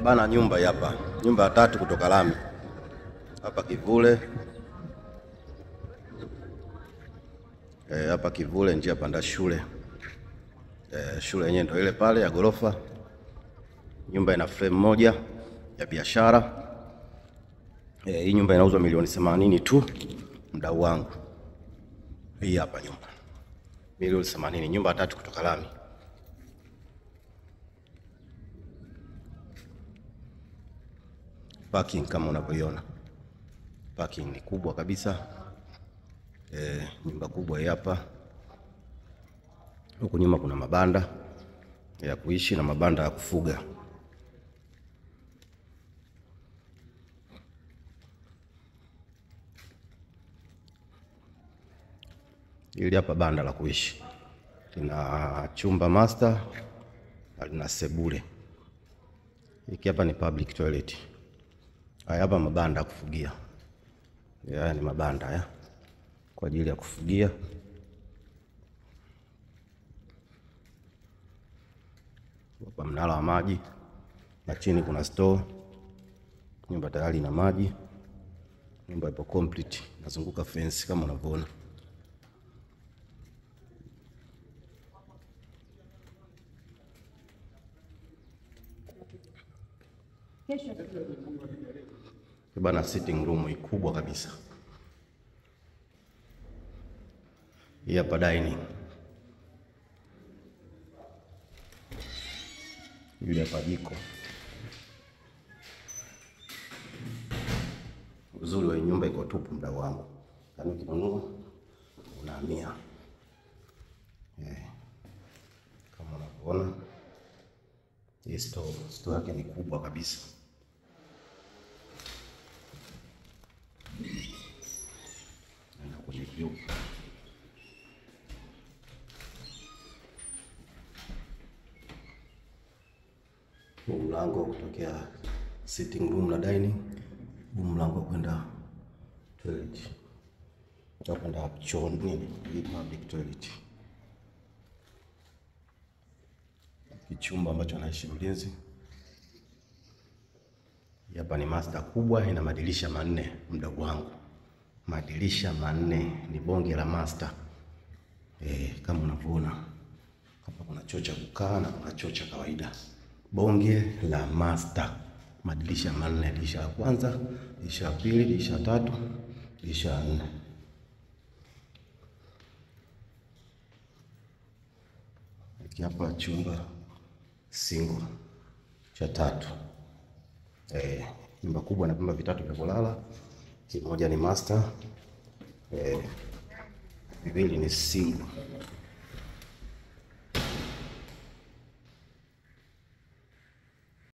Bana, nyumba hapa, nyumba ya tatu kutoka lami hapa Kivule. Hapa Kivule, njia panda shule. Shule yenyewe ndio ile pale ya gorofa. Nyumba ina frame moja ya biashara. Hii nyumba inauzwa milioni 80 tu, mdau wangu. Hii hapa nyumba milioni 80, nyumba tatu kutoka lami. Parking kama unavyoiona, parking ni kubwa kabisa. Nyumba kubwa hii hapa. Huku nyuma kuna mabanda ya kuishi na mabanda ya kufuga. Hili hapa banda la kuishi, lina chumba master na lina sebule. Hiki hapa ni public toilet. Haya hapa mabanda ya kufugia. Haya ni mabanda haya kwa ajili ya kufugia. Hapa mnara wa maji na chini kuna store. Nyumba tayari ina maji. Nyumba ipo complete, nazunguka fence kama unavyoona. Bana, sitting room ikubwa kabisa. Hii hapa dining. Hili hapa jiko. Uzuri wa nyumba iko tupu, mdau wangu. Yaani ukinunua unahamia. Kama unavyoona, hii store yake ni kubwa kabisa. Na kwenye view. Mlango kutokea sitting room na dining, huu mlango kwenda toilet, kwenda choo nini, public toilet. Kichumba ambacho anaishi mlinzi. Hapa ni master kubwa, ina madirisha manne, mdogo wangu. Madirisha manne, ni bonge la master. Kama unavyoona hapa kuna choo cha kukaa na kuna choo cha kawaida. Bonge la master, madirisha manne, dirisha la kwanza, dirisha la pili, dirisha la tatu, dirisha la nne. Hiki hapa chumba single cha tatu. Nyumba kubwa na vyumba vitatu vya kulala. Kimoja ni master, viwili ni single.